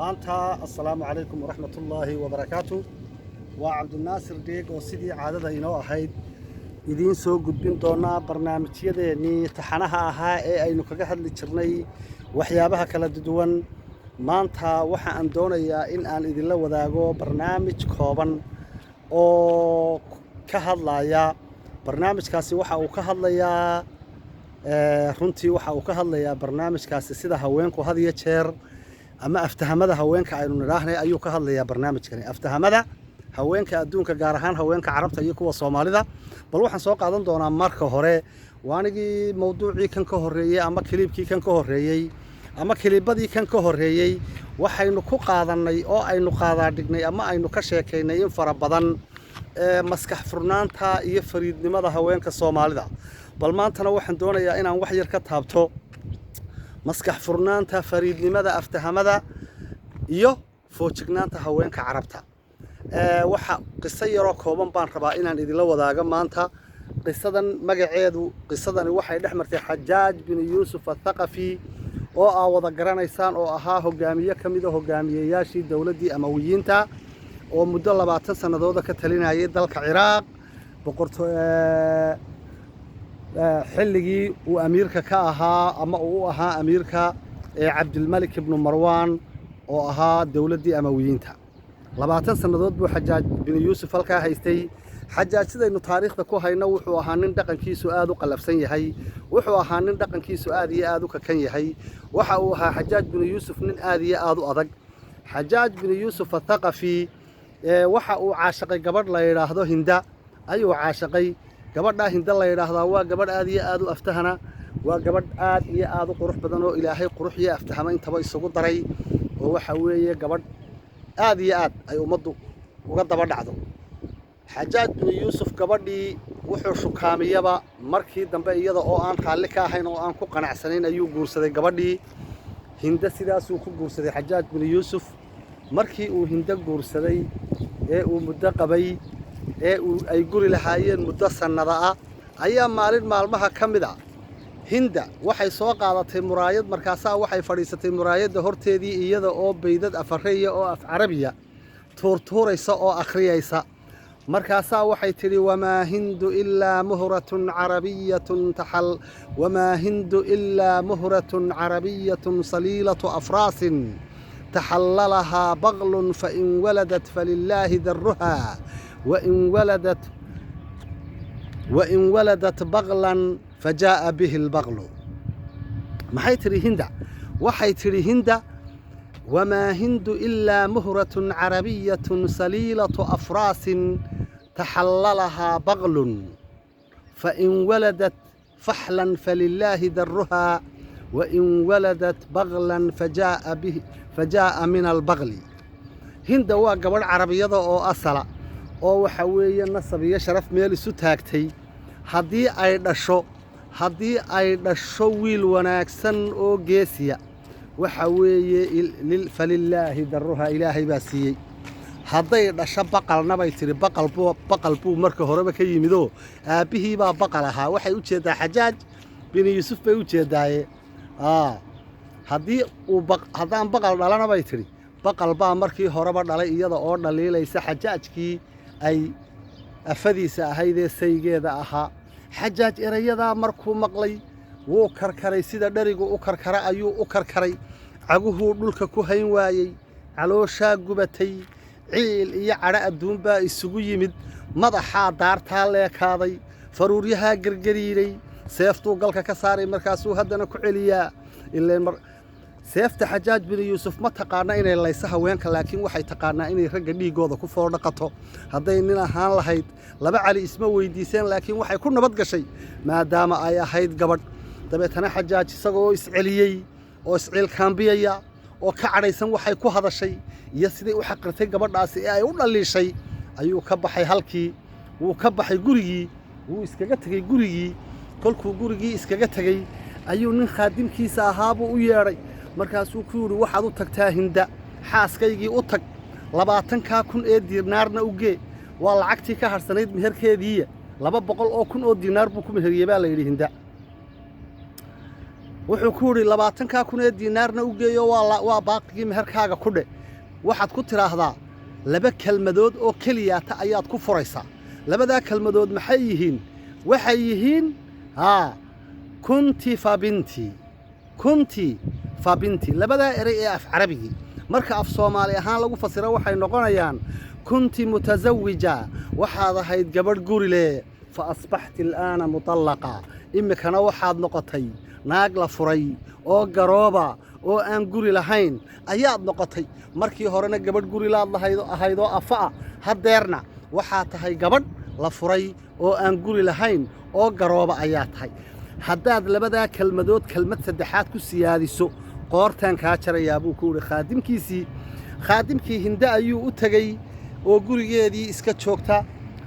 Maanta assalaamu calaykum waraxmatullaahi wabarakaatu. Waa Cabdinaasir Dheeg oo sidii caadada inoo ahayd idiin soo gudbin doonaa barnaamijyadeennii taxanaha ahaa ee aynu kaga hadli jirnay waxyaabaha kala duwan. Maanta waxa aan doonayaa in aan idinla wadaago barnaamij kooban oo ka hadlaya. Barnaamijkaasi waxa uu ka hadlayaa, runtii waxa uu ka hadlayaa barnaamijkaasi sida haweenku had iyo jeer ama aftahamada haweenka aynu nidhaahnay ayuu ka hadlayaa barnaamijkani, aftahamada haweenka adduunka, gaar ahaan haweenka Carabta iyo kuwa Soomaalida. Bal waxaan soo qaadan doonaa marka hore waanigii mawduucii kan ka horreeyey ama clipkii kan ka horreeyey ama clipadii kan ka horreeyey waxaynu ku qaadannay oo aynu qaadaadhignay ama aynu ka sheekaynay in fara badan maskax furnaanta iyo fariidnimada haweenka Soomaalida. Bal maantana waxaan doonayaa inaan wax yar ka taabto maskax furnaanta, fariidnimada, aftahamada iyo foojignaanta haweenka Carabta. Waxa qiso yaroo kooban baan rabaa inaan idinla wadaago maanta. Qisadan magaceedu, qisadani waxay dhex martay Xajaaj bin Yuusuf Athaqafi oo aa wada garanaysaan, oo ahaa hogaamiye ka mida hogaamiyeyaashii dowladdii Amawiyiinta oo muddo 20 sannadooda ka talinayay dalka Ciraaq, boqorto xilligii uu amiirka ka ahaa ama uu u ahaa amiirka ee Cabdilmalik ibnu Marwan oo ahaa dowladdii Amawiyiinta. 20 sannadood buu Xajaaj bin Yuusuf halkaa haystay. Xajaaj, sidaynu taariikhda ku hayno, wuxuu ahaa nin dhaqankiisu aad u qallafsan yahay, wuxuu ahaa nin dhaqankiisu aad iyo aad u kakan yahay. Waxa uu ahaa Xajaaj bin Yuusuf nin aad iyo aad u adag. Xajaaj bin Yuusuf Athaqafi waxa uu caashaqay gabadh la yidhaahdo Hinda ayuu caashaqay. Gabadhaa Hinda la yidhaahdaa waa gabadh aad iyo aad u aftahana, waa gabadh aad iyo aad u qurux badan oo Ilaahay qurux iyo aftahamo intaba isugu daray, oo waxa weeye gabadh aad iyo aad ay ummaddu uga daba dhacdo. Xajaaj binu Yuusuf gabadhii wuxuu shukaamiyaba markii dambe, iyada oo aan raalli ka ahayn oo aan ku qanacsanayn, ayuu guursaday gabadhii Hinde. Sidaasuu ku guursaday Xajaaj binu Yuusuf. Markii uu Hinde guursaday ee uu muddo qabay ee uu ay guri lahaayeen muddo sannada ah, ayaa maalin maalmaha ka mid a Hinda waxay soo qaadatay muraayad. Markaasaa waxay fadhiisatay muraayadda horteedii, iyada oo baydad afareeya oo af Carabiya tuurtuuraysa oo akhriyaysa. Markaasaa waxay tidhi: "وما هند إلا مهرة عربية تحل وما هند إلا مهرة عربية سليلة أفراس تحللها بغل، فإن ولدت فلله درها، وإن ولدت بغلا فجاء به البغل." Maxay tidhi Hinda? Waxay tidhi Hinda: "وما هند إلا مهرة عربية سليلة أفراس تحللها بغل، فإن ولدت فحلا فلله درها، وإن ولدت بغلا فجاء به فجاء من البغل." Hinda waa gabadh Carabiyada oo asala oo waxa weeye nasab iyo sharaf meel isu taagtay. Haddii ay dhasho wiil wanaagsan oo geesiya, waxa weeye فلله درها, Ilaahay baa siiyey. Hadday dhasho baqalna, bay tidhi, baqal buu marka horeba ka yimidoo aabbihii baa baqal ahaa. Waxay u jeeddaa Xajaaj binu Yuusuf bay u jeeddaaye. Haddii uu haddaan baqal dhalana, bay tidhi, baqal baa markii horeba dhalay, iyada oo dhaliilaysa Xajaajkii ay afadiisa ahaydee saygeeda ahaa. Xajaaj erayadaa markuu maqlay wuu karkaray. Sida dherigu u karkara ayuu u karkaray. Caguhuu dhulka ku hayn waayey, calooshaa gubatay, ciil iyo cadho adduun baa isugu yimid, madaxaa daartaa leekaaday, faruuryahaa gergariiray, seeftuu galka ka saaray, markaasuu haddana ku celiyaa. Ileen mar seefta Xajaaj binu Yuusuf ma taqaana inay layso haweenka, laakiin waxay taqaanaa inay ragga dhiiggooda ku foordhaqato. Hadday nin ahaan lahayd, laba cali isma weydiiseen, laakiin waxay ku nabad gashay maadaama ay ahayd gabadh. Dabeetana Xajaaj isagoo isceliyey oo isciilkaambiyaya oo ka cadhaysan waxay ku hadashay iyo siday u xaqirtay gabadhaasi ee ay u dhaliishay, ayuu ka baxay halkii. Wuu ka baxay gurigii, wuu iskaga tegey gurigii. Kolkuu gurigii iskaga tegey ayuu nin khaadimkiisa ahaabuu u yeedhay. Markaasuu ku yidhi: "Waxaad u tagtaa Hinda xaaskaygii, u tag, 20,000 ee diinaarna u gee." Waa lacagtii ka hadhsanayd meherkeediiya. 200,000 oo diinaar buu ku meheriyey, baa la yidhi Hinda. Wuxuu ku yidhi, 20,000 ee diinaarna u geeyo, waa baaqigii meherkaaga ku dhe. Waxaad ku tidhaahdaa laba kelmadood oo keliyaata ayaad ku furaysaa. Labadaa kelmadood maxay yihiin? Waxay yihiin haa, "kunti fa binti, kunti fa binti". Labadaa erey ee af Carabigii marka af Soomaali ahaan lagu fasiro waxay noqonayaan: "Kunti mutasawija", waxaad ahayd gabadh guri leh, "fa asbaxti al'aana mutallaqa", iminkana waxaad noqotay naag la furay oo garooba oo aan guri lahayn ayaad noqotay. Markii horena gabadh guri laad lahayd ahayd oo afa ah, haddeerna waxaa tahay gabadh la furay oo aan guri lahayn oo garooba ayaa tahay. Haddaad labadaa kelmadood kelmad saddexaad ku siyaadiso, qoortaan kaa jarayaa, buu ku yidhi khaadimkiisii. Khaadimkii Hinde ayuu u tegey oo gurigeedii iska joogta.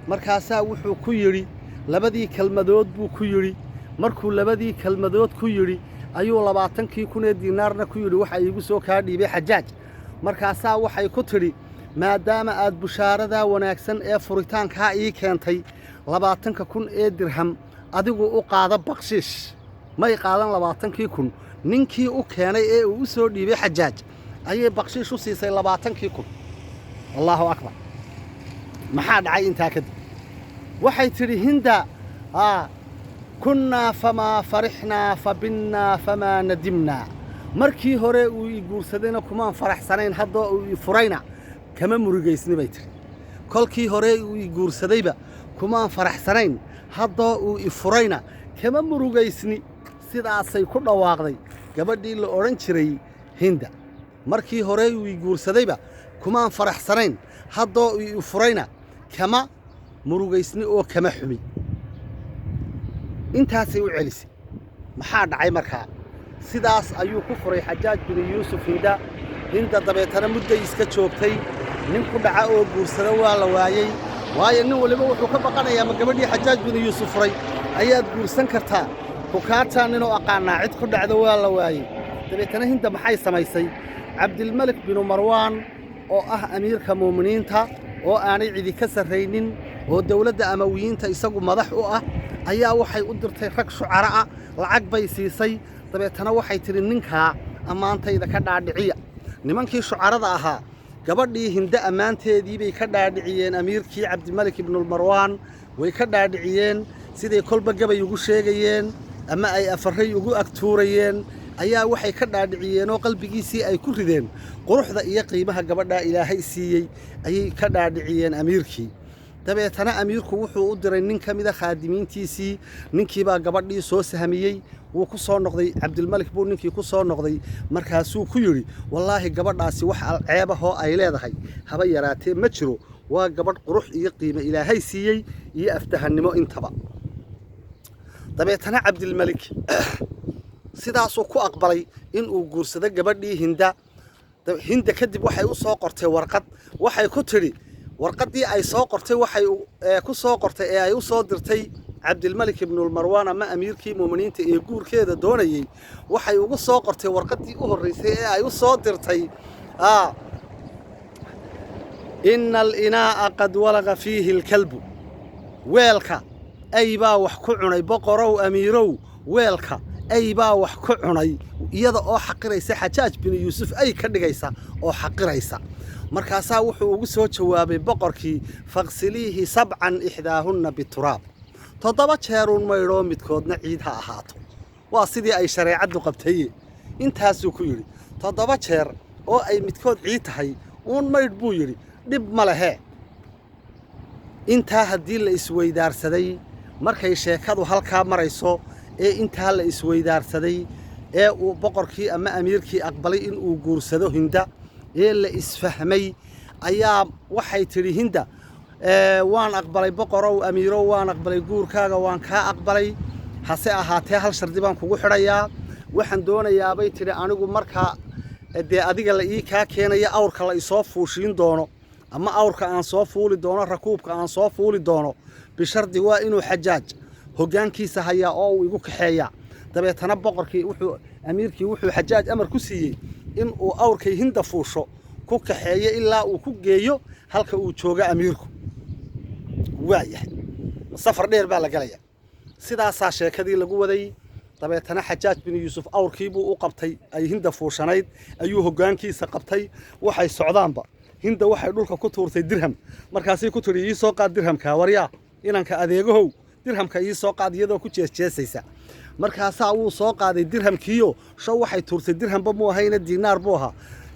Markaasaa wuxuu ku yidhi, labadii kelmadood buu ku yidhi. Markuu labadii kelmadood ku yidhi ayuu 20,000 ee diinaarna ku yidhi, waxa iigu soo kaa dhiibay Xajaaj. Markaasaa waxay ku tidhi, maadaama aad bushaaradaa wanaagsan ee furitaankaa ii keentay, 20,000 ee dirham adigu u qaada bakshiish. May qaadan 20,000. Ninkii u keenay ee uu u soo dhiibay Xajaaj ayay bakshiish u siisay 20,000. Allaahu akbar! Maxaa dhacay intaa kadib? Waxay tidhi Hinda, "Kunnaa famaa farixnaa, fa binnaa famaa nadimnaa". Markii hore uu i guursadayna kumaan faraxsanayn, haddoo uu i furayna kama murugaysni, bay tidhi. Kolkii hore uu i guursadayba kumaan faraxsanayn, haddoo uu i furayna kama murugaysni. Sidaasay ku dhawaaqday gabadhii la odhan jiray Hinda. Markii hore uu i guursadayba kumaan faraxsanayn, haddoo uu i furayna kama murugaysni oo kama xumi. Intaasay u celisay. Maxaa dhacay markaa? Sidaas ayuu ku furay Xajaaj binu Yuusuf Hinda. Hinda dabeetana mudday iska joogtay. Nin ku dhaca oo guursada waa la waayey, waayo nin waliba wuxuu ka baqanayaa, ma gabadhii Xajaaj binu Yuusuf furay ayaad guursan kartaa? Kukaataa ninoo aqaannaa cid ku dhacdo waa la waayey. Dabeetana Hinda maxay samaysay? Cabdilmelik binu Marwaan oo ah amiirka muuminiinta oo aanay cidi ka sarraynin oo dowladda Amawiyiinta isagu madax u ah ayaa waxay u dirtay rag shucara ah. Lacag bay siisay. Dabeetana waxay tidhi, ninkaa ammaantayda ka dhaadhiciya. Nimankii shucarada ahaa gabadhii Hinde ammaanteedii bay ka dhaadhiciyeen amiirkii Cabdimalik ibnulmarwaan. Way ka dhaadhiciyeen. Siday kolba gabay ugu sheegayeen ama ay afaray ugu agtuurayeen ayaa waxay ka dhaadhiciyeen oo qalbigiisii ay ku rideen quruxda iyo qiimaha gabadhaa Ilaahay siiyey ayay ka dhaadhiciyeen amiirkii. Dabeetana amiirku wuxuu u diray nin ka mida khaadimiintiisii. Ninkiibaa gabadhii soo sahmiyey. Wuu ku soo noqday, Cabdilmalik buu ninkii ku soo noqday. Markaasuu ku yidhi, wallaahi gabadhaasi wax alceebahoo ay leedahay haba yaraatee ma jiro. Waa gabadh qurux iyo qiimo Ilaahay siiyey iyo aftahannimo intaba. Dabeetana Cabdilmalik sidaasuu ku aqbalay inuu guursado gabadhii Hinda. Hinda kadib waxay u soo qortay warqad. Waxay ku tidhi, warqaddii ay soo qortay waxay ku soo qortay ee ay u soo dirtay Cabdilmalik ibnulmarwaan ama amiirkii muuminiinta ee guurkeeda doonayey, waxay ugu soo qortay warqaddii u horraysay ee ay u soo dirtay: "Ina alinaa'a qad walaqa fiihi alkalbu", weelka ay baa wax ku cunay. Boqorow, amiirow, weelka ay baa wax ku cunay. Iyada oo xaqiraysa Xajaaj binu Yuusuf, ay ka dhigaysa oo xaqiraysa. Markaasaa wuxuu ugu soo jawaabay boqorkii: "Faqsiliihi sabcan, ixdaahunna bituraab", 7 jeeruun maydhoo, midkoodna ciid ha ahaato. Waa sidii ay shareecaddu qabtaye. Intaasuu ku yidhi, 7 jeer oo ay midkood ciid tahay uun maydh, buu yidhi, dhib ma lehee. Intaa haddii la isweydaarsaday, markay sheekadu halkaa marayso ee intaa la isweydaarsaday ee uu boqorkii ama amiirkii aqbalay inuu guursado Hinda ee la isfahmay, ayaa waxay tidhi Hinda, waan aqbalay, boqorow, amiirow, waan aqbalay guurkaaga, waan kaa aqbalay. Hase ahaatee hal shardi baan kugu xidhayaa. Waxaan doonayaa, bay tidhi, anigu markaa dee adiga la ii kaa keenaya awrka la isoo fuushiin doono ama awrka aan soo fuuli doono, rakuubka aan soo fuuli doono, bishardi waa inuu Xajaaj hoggaankiisa hayaa oo uu igu kaxeeyaa. Dabeetana boqorkii wuxuu, amiirkii wuxuu Xajaaj amar ku siiyey in uu awrkay Hinda fuusho ku kaxeeyo ilaa uu ku geeyo halka uu joogo amiirku. Waayahay, safar dheer baa la galaya. Sidaasaa sheekadii lagu waday. Dabeetana Xajaaj binu Yuusuf awrkiibuu u qabtay ay Hinda fuushanayd, ayuu hoggaankiisa qabtay. Waxay socdaanba, Hinda waxay dhulka ku tuurtay dirham. Markaasay ku tidhi, "Ii soo qaad dirhamka, waryaa inanka adeegahow, dirhamka ii soo qaad," iyadoo ku jeesjeesaysa. Markaasaa wuu soo qaaday dirhamkiiyo show waxay tuurtay dirhamba muu ahayna, diinaar buu ahaa.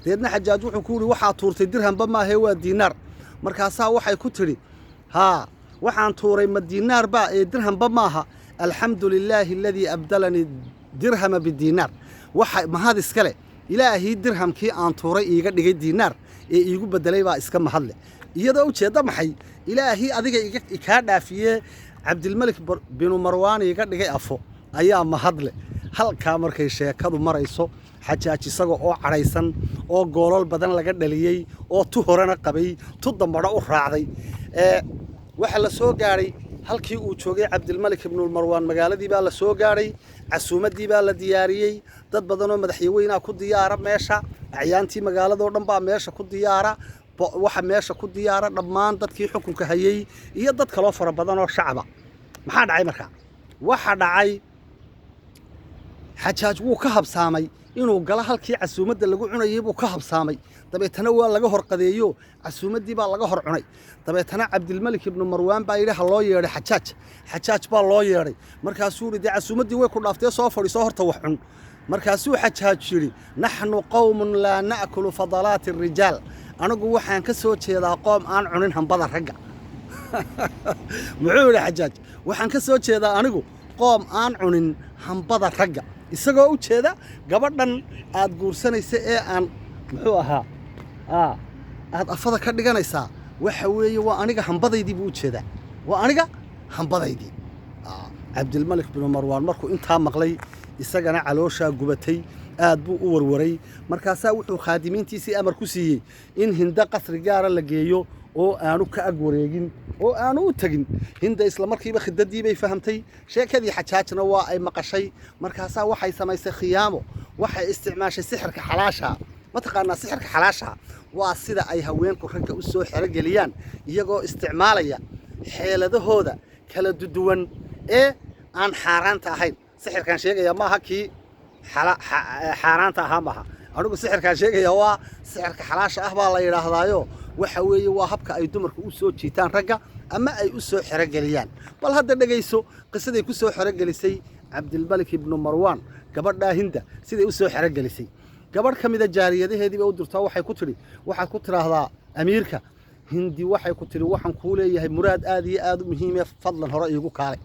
Deedna Xajaaj wuxuu ku yidhi, "Waxaa tuurtay dirhamba maahee, waa diinaar." Markaasaa waxay ku tidhi, "Haa, waxaan tuuray ma diinaar baa ee dirhamba maaha. Alxamdu lilaahi aladii abdalanii dirhama bidiinaar. Waxa mahad iskale Ilaahii dirhamkii aan tuuray iiga dhigay diinaar ee iigu bedelay baa iska mahadle." Iyadoo ujeedda maxay? Ilaahii adiga iga kaa dhaafiyee Cabdilmalik binu Marwaan iiga dhigay afo ayaa mahadle. Halkaa markay sheekadu marayso, Xajaaj isaga oo cadhaysan oo goolal badan laga dhaliyey oo tu horena qabay, tu dambadho u raacday, ee waxaa la soo gaadhay halkii uu joogay Cabdilmalik ibnulmarwaan. Magaaladii baa la soo gaadhay, casuumaddii baa la diyaariyey, dad badanoo madaxyaweynaa ku diyaara meesha, acyaantii magaaladoo dhan baa meesha ku diyaara, waxa meesha ku diyaara dhammaan dadkii xukunka hayey iyo dad kaloo fara badan oo shacaba. Maxaa dhacay markaa? Waxa dhacay, Xajaaj wuu ka habsaamay inuu galo halkii casuumadda lagu cunayey buu ka habsaamay. Dabeetana waa laga hor qadeeyo, casuumaddii baa laga hor cunay. Dabeetana Cabdilmalik ibnu Marwaan baa yidhi, "Ha loo yeedhay Xajaaj." Xajaaj baa loo yeedhay. Markaasuu yidhi, "Dee casuumaddii way ku dhaaftee, soo fadhiisoo horta wax cun." Markaasuu Xajaaj yidhi, "Naxnu qowmun laa na'kulu fadalaati arijaal. Anigu waxaan ka soo jeedaa qoom aan cunin hambada ragga." Muxuu yidhi Xajaaj? "Waxaan ka soo jeedaa anigu qoom aan cunin hambada ragga." Isagoo u jeeda gabadhan aad guursanaysa ee aan muxuu ahaa aad afada ka dhiganaysaa, waxa weeye waa aniga hambadaydii buu u jeedaa, waa aniga hambadaydii. Cabdilmalik binu Marwaan markuu intaa maqlay, isagana calooshaa gubatay, aad buu u warwaray. Markaasaa wuxuu khaadimiintiisii amar ku siiyey in Hinda qasri gaara la geeyo oo aanu ka ag wareegin oo aanu u tegin. Hinda isla markiiba khidadii bay fahamtay, sheekadii Xajaajna waa ay maqashay. Markaasaa waxay samaysay khiyaamo, waxay isticmaashay sixirka xalaasha. Mataqaanaa sixirka xalaasha? Waa sida ay haweenku ragga u soo xerogeliyaan iyagoo isticmaalaya xeeladahooda kala duduwan ee aan xaaraanta ahayn. Sixirkaan sheegaya maaha kii xaaraanta ahaa maaha. Anigu sixirkaan sheegaya waa sixirka xalaasha ah baa la yidhaahdaayo. Waxa weeye waa habka ay dumarku u soo jiitaan ragga ama ay u soo xerogeliyaan. Bal hadda dhegayso qisaday ku soo xerogelisay Cabdilmalik ibnu Marwaan gabadhaa Hinda. Siday u soo xerogelisay, gabadh ka mida jaariyadaheedii bay u dirtaa. Waxay ku tidhi, "Waxaad ku tidhaahdaa amiirka, Hindi waxay ku tidhi, waxaan kuu leeyahay muraad aad iyo aad u muhiime, fadlan hore iigu kaale."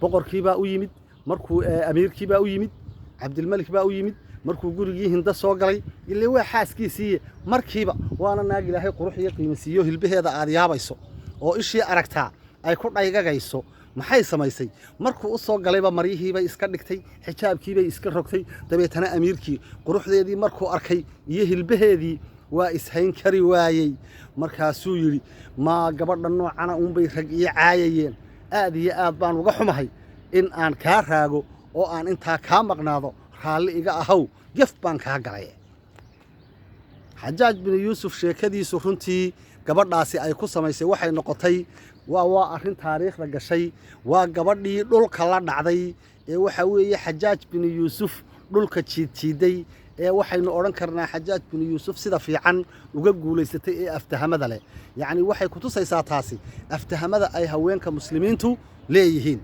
Boqorkii baa u yimid. Markuu amiirkii baa u yimid, Cabdilmalik baa u yimid. Markuu gurigii Hinda soo galay, illee waa xaaskiisiiye, markiiba waana naag Ilaahay qurux iyo qiimo siiyo, hilbaheeda aad yaabayso oo ishii aragtaa ay ku dhaygagayso. Maxay samaysay? Markuu u soo galayba maryihiibay iska dhigtay, xijaabkiibay iska rogtay. Dabeetana amiirkii quruxdeedii markuu arkay iyo hilbaheedii waa ishayn kari waayey. Markaasuu yidhi, "Maa gabadha noocana uunbay rag ii caayayeen? Aad iyo aad baan uga xumahay in aan kaa raago oo aan intaa kaa maqnaado. Raalli iga ahow, gef baan kaa galay." Xajaaj binu Yuusuf sheekadiisu runtii gabadhaasi ay ku samaysay waxay noqotay waa arrin taariikhda gashay. Waa gabadhii dhulka la dhacday ee waxa weeye Xajaaj binu Yuusuf dhulka jiidjiiday, ee waxaynu odhan karnaa Xajaaj binu Yuusuf sida fiican uga guulaysatay ee aftahamada leh. Yacni waxay kutusaysaa taasi aftahamada ay haweenka muslimiintu leeyihiin.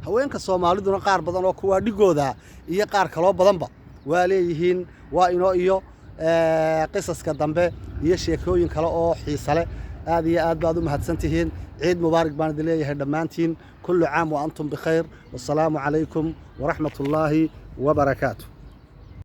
Haweenka Soomaaliduna qaar badan oo kuwaa dhigooda iyo qaar kaloo badanba waa leeyihiin. Waa inoo iyo qisaska dambe iyo sheekooyin kale oo xiise leh. Aad iyo aad baad u mahadsan tihiin. Ciid mubaarak baan idin leeyahay dhammaantiin. Kullu caam wa antum bikhayr. Wasalaamu calaykum waraxmat ullaahi wabarakaatu.